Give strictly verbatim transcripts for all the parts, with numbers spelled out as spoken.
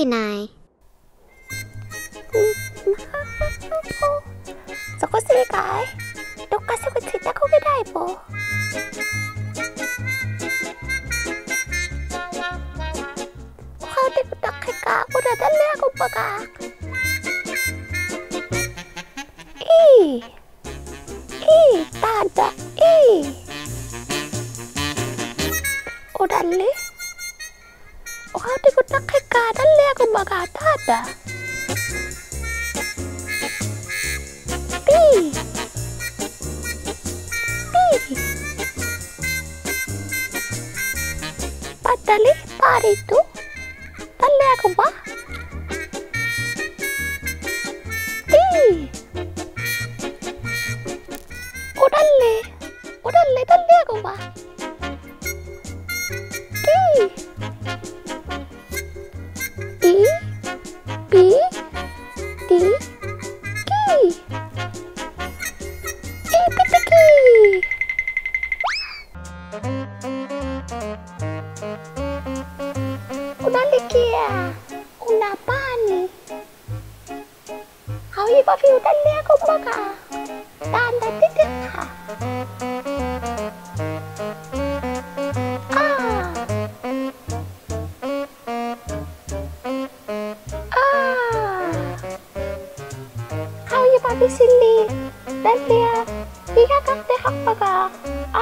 ᓇᐃ. ᓱᕈᓰᒃᑲᐃ. ᑐᒃᑲᓱᒋᑦᓯ ᑕᑯᒋᓇᐃᒧᑦ. ᐅᖃᐅᑎᒍᓐᓇᖅᑭᒃᑲ ᐅᓇ ᑕᓕᐊᒍᒪᒐ. ᐄ. ᐄ, ᑖᓐᓇ, ᐄ. ᐅᓇᓕ. ᐅᖃᐅᑎᒍᓐᓇᖅᑭᒃᑲ ᑕᓕᐊᒍᒪᒐ ᑖᓐᓇ. ᐱ. ᐱ. ᐸᑕᓕ, ᐸᕆᑐ. ᑕᓕᐊᒍᒪ. ᑎ. ᐅᓇᓕ. ᐅᓇᓕ ᑕᓕᐊᒍᒪ. ᑎ. ᐃ. ᐱ. ᑎ. ᑭ. ᐃ ᐱ ᑎ ᑭ. ᐅᓇᓕᑭᐊᖅ. ᐅᓇ ᐸᓂ. ᖃᐅᔨᒪᕕᐅᒃ ᑕᓕᐊᒍᒪᒐ. ᑖᓐᓇ ᑎᑎᕋᖅ. ᐊ. ᐊ. ᖃᐅᔨᒪᕕᓯᓕ ᑕᓕᐊ ᐱᒋᐊᖃᖅᑎᖃᕐᒪᒐ. ᐊ.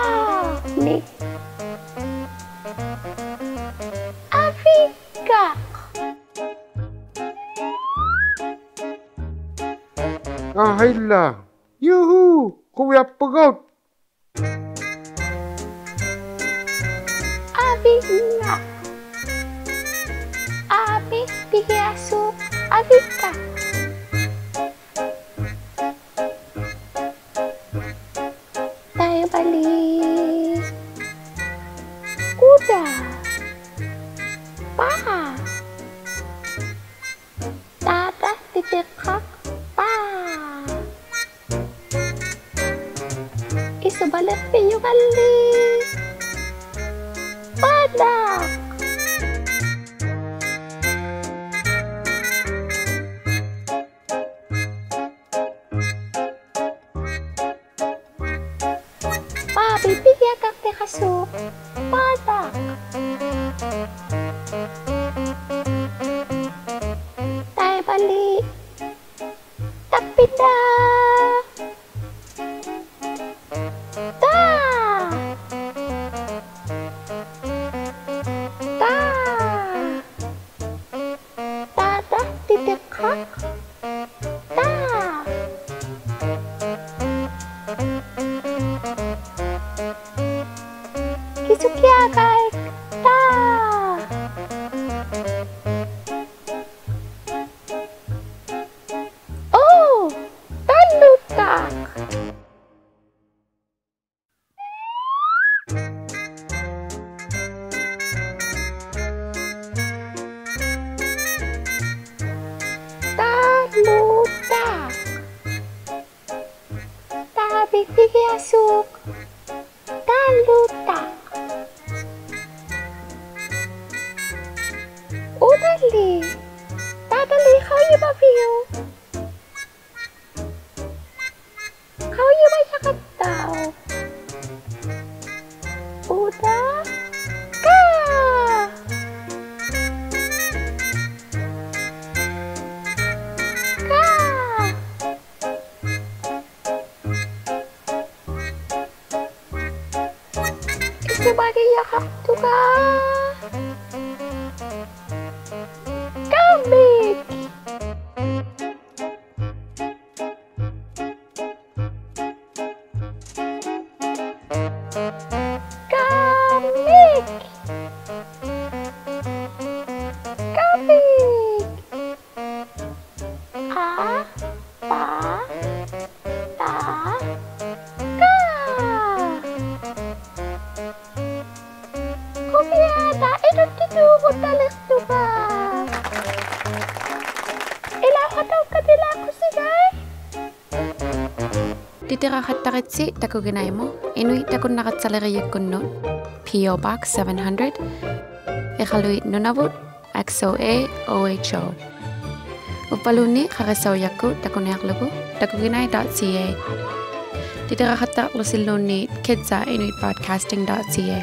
ᓂ. ᐊᕕᙵᖅ. ᐊ, ᕼᐃᓚ. ᔫᕼᐆ, ᖁᕕᐊᑉᐳᒍᑦ. ᐊᕕᙵᖅ. ᐊᕕ ᐱᒋᐊᓲᖅ ᐊᕕᙵᖅ. ᑕᐃᒪᓕ. ᐅᓇ. ᐸ. ᑖᓐᓇ ᑎᑎᕋᖅ ᐸ. ᐃᓱᒪᓕᖅᐱᔪᖓᓕ. ᐸᓇᖅ. ᐸ ᐱ ᐱᒋᐊᖃᖅᑎᖃᓲᖅ. ᐸᓇᖅ. ᑕᐃᒪᓕ. ᑕᑉᐱᓇ. ᑕ. ᑕ. ᑖᓐᓇ ᑎᑎᕋᖅ ᑕ. ᑭᓱᑭᐊᖅᑲᐃ ᑕ. ᐆ, ᑕᓗᑕᖅ. ᑕᓗᑕᖅ. ᑕ ᐱ ᐱᒋᐊᓲᖅ. ᑕᓗᑕᖅ. ᐅᓇᓕ. ᑕ ᑕᓕ ᖃᐅᔨᒪᕕᐅᒃ. ᖃᐅᔨᒪᔭᖃᑦᑕᐅᖅ. ᐅᓇ. ᑲ. ᑲ. ᐃᓱᒪᒋᔭᖃᖅᑐᖓ. ᑲᒥᒃ. ᑲᒥᒃ. ᑲᒥᒃ. ᐊ, ᐸ, ᑕ, ᑲ. ᖁᕕᐊᓇ, ᐃᓄᒃᑎᑑᕈᓐᓇᓕᖅᑐᖓ. ᐃᓛ ᖃᑕᐅᒃᑲ ᑎᓛᖁᓯᒃᑲᐃ. ᑎᑎᕋᖃᑦᑕᕆᑦᓯ ᑕᑯᒋᓇᐃᒧᑦ, ᐃᓄᐃᑦ ᑕᑯᓐᓇᒐᑦᓴᓕᕆᔨᒃᑯᓐᓄᑦ, P O Box seven hundred, ᐃᖃᓗᐃᑦ, ᓄᓇᕗᑦ, X O A O H O. ᐅᕝᕙᓘᓐᓃᑦ ᖃᕆᓴᐅᔭᒃᑯᑦ ᑕᑯᓂᐊᕐᓗᒍ takuginai dot C A. ᑎᑎᕋᖃᑦᑕᕐᓗᓯᓘᓐᓃᑦ kids at inuit broadcasting dot C A.